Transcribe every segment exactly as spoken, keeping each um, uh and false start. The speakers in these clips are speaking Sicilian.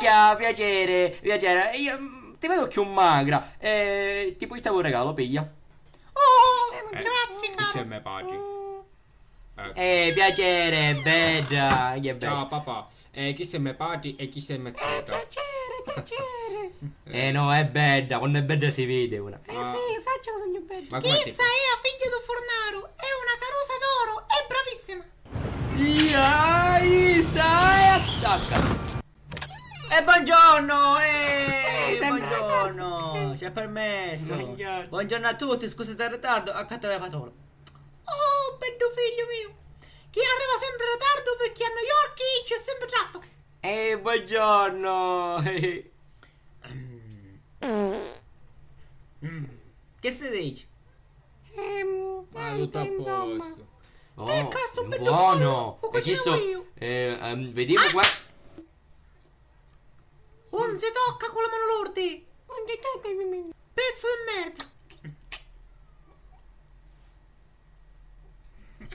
Pia-, piacere, piacere. Io, mm, ti vedo più magra. Eh, ti portavo un regalo, piglia. Oh, grazie, caro. Chi sei me patri? Eh, piacere, bedda, chi è bedda? Ciao, papà. Eh, chi sei me patri e chi sei me zeta? Eh, piacere, piacere. Eh, no, è bedda, quando è bedda si vede una. Eh, sì, saccio che sogno bedda. Ma come ti... Chissa è a figlia di un furnaru, è una carusa d'oro, è bravissima. Ia, Isa, e attacca. E buongiorno, eh, eh, sempre buongiorno. C'è permesso? Buongiorno. Buongiorno a tutti, scusate il ritardo, accattavo la fasola. Oh, beddu figghiu miu, chi arriva sempri in ritardu pirchì a New York c'è sempri trafficu. Eh, buongiorno. Mm. Che si dici? Ehm, ah, tutto a posto. Oh, ecco, sto beddu buono. E chi so, eh, ehm, vediamo qua. Un si tocca cu li manu lurdi! Un si tocca, mi, mi. Pezzu di merda!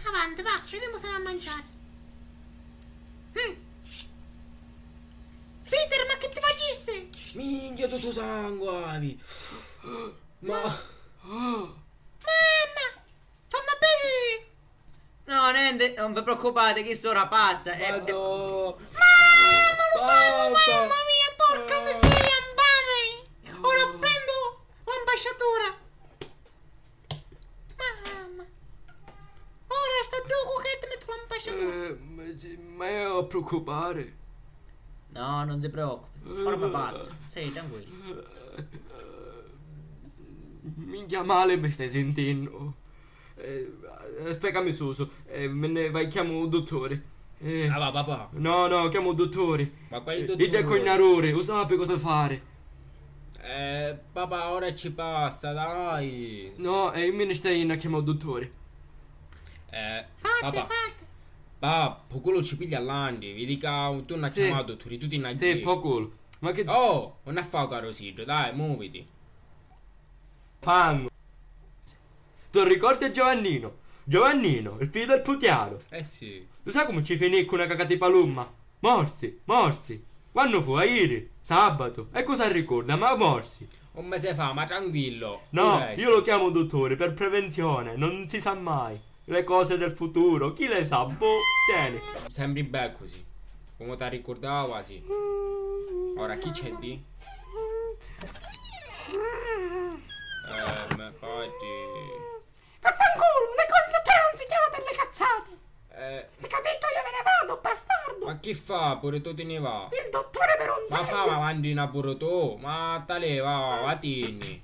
Avanti, va, vedimu se va a mangiari. Mm. Peter, ma chi ti facisti? Minchia, tuttu sangu avi! Ma... Mamma! Fammi bere! No, nenti, non vi preoccupate, chi ora passa. Eh, madò. Mamma, lu sangu, mamma mia, porca miseria, nfami! Ora prendo l'impasciatura. Mamma. Ora sta ddu cuchettu, mettu l'impasciatura. Eh, ma, ma io a preoccupare. No, non si preoccupi. Ora mi passa. Sì, tranquillo. Minchia male mi stai sentennu. Eh, eh, spiegami susu, eh, mi nni vai chiamu u dutturi. Eh, ah, va, papà. No, no, chiamu u dutturi. Ma quali dutturi? Idda è cognaruri, u sapi cosa fari. Eh, papà, ora ci passa, dai. No, eh, mi nni stai a chiamà u dutturi. Eh, fatti, papà. Fatti. Papà, po culu ci piglia all'andi, vidi ca tu nni chiamà u dutturi, tu ti nni... Sì, po culu. Ma che... Oh, non a fa carusiddu, dai, muviti. Fangu. Tu ricordi a Giovannino? Giovannino, il figlio del putiaro. Eh sì. Lu sai comu ci finì cu na cacata di palumma? Morsi, morsi. Quannu fu? Aieri? Sabatu. E cosa ricorda? Ma morsi. Un mese fa, ma tranquillo. No, io lo chiamo dottore per prevenzione, non si sa mai. Le cose del futuro, chi le sa? Boh, tieni. Sempri bè così. Comu t'arricurdava, sì. Ora chi c'è di? Ehm, poi ti... Vaffanculo, le cose del dottore non si chiama per le cazzate. Eh. Hai capito? Io me ne vado, bastardo. Ma chi fa? Pure tu ti ne va? Il dottore per un... Ma fa, ma mandi una pure tu. Ma tale, va, va, va, tinni.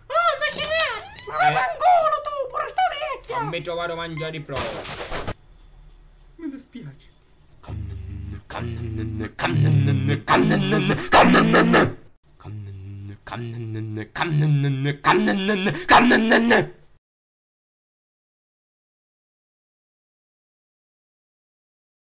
Oh, invece mia! Ma vaffanculo tu, pure sta vecchia! Fammi trovare mangiare proprio. Mi dispiace.